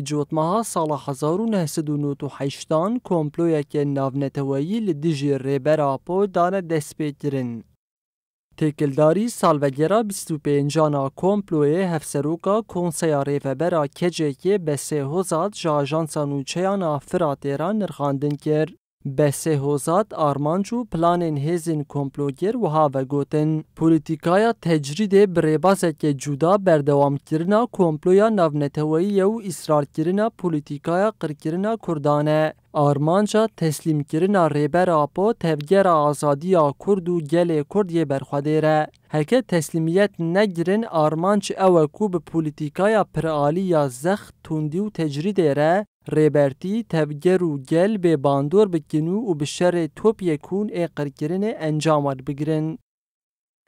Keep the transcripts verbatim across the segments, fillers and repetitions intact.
Cotmeha sala hezar û neh sed û nod û heştan komployeke navneteweyî li dijî Rêber Apo dane destpêkirin. Têkildarî salvegera bîst û pêncan a komployê hevseroka Konseya Rêveber a K C K'ê Besê Hozat ji ajansa nûçeyan a Firatê re nirxandin kir. Besê Hozat armanc û planên hêzên komploger wiha vegotin: Polîtîkaya tecrîdê bi rêbazeke cuda berdewamkirina komploya navneteweyî ye û îsrarkirina polîtîkaya qirkirina Kurdan e. Armanca teslîmkirina Rêber Apo tevgera azadiya Kurd û gelê Kurd yê berxwedêr e. Heke teslîmiyet negirin, armanc ew e ku bi polîtîkaya piralî ya zext, tundî û tecrîdê re Rêbertî, tevger û gel bê bandor bikin û, û bi şerê topyekûn ê qirkirinê encam werbigirin.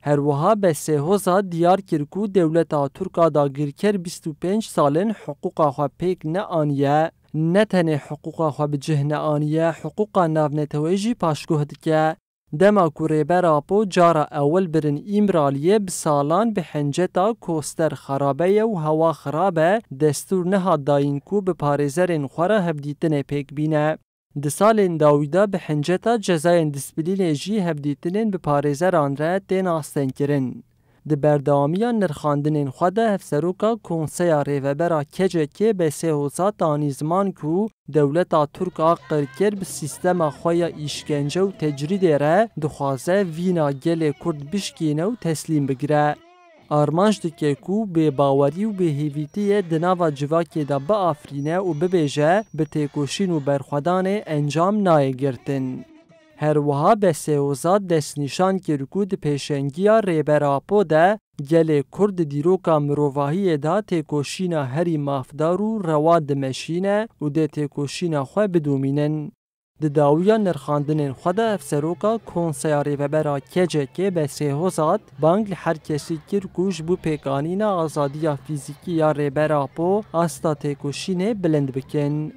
Her wiha Besê Hozat diyar kir ku dewleta Tirk a dagirker bîst û pênc sal in hiqûqa xwe pêk neaniye. Ne tenê hiqûqa xwe bi cih neaniye, hiqûqa navneteweyî jî paşguh dike. Dema ku Rêber Apo cara ewil birin Îmraliyê, bi salan bi hinceta koster xerabe ye û hewa xirab e, destûr nehat dayîn ku bi parêzerên xwe re hevdîtinê pêk bîne. Di salên dawî de bi hinceta cezayên disîplînê jî hevdîtinên bi parêzeran re tên astengkirin. Di berdewamiya nirxandinên xwe de hevseroka Konseya Rêveber a K C K'ê Besê Hozat anî ziman ku dewleta Tirk a qirker bi sîstema xwe ya îşkence û tecrîdê re dixwaze vîna gelê Kurd bişkîne û teslîm bigire. Armanc dike ku bêbawerî û bêhêvîtiyê di nava civakê de biafirîne û bibêje, bi têkoşîn û berxwedanê encam nayê girtin. Her wiha Besê Hozat destnîşan kir ku di pêşengiya Rêber Apo de gelê Kurd di dîroka mirovahiyê de têkoşîna herî mafdar û rewa dimeşîne û dê têkoşîna xwe bidomînin. Di dawiya nirxandinên xwe de hevseroka Konseya Rêveber a K C K'ê Besê Hozat bang li her kesî kir ku ji bo pêkanîna azadiya fîzîkî ya Rêber Apo asta têkoşînê bilind bikin.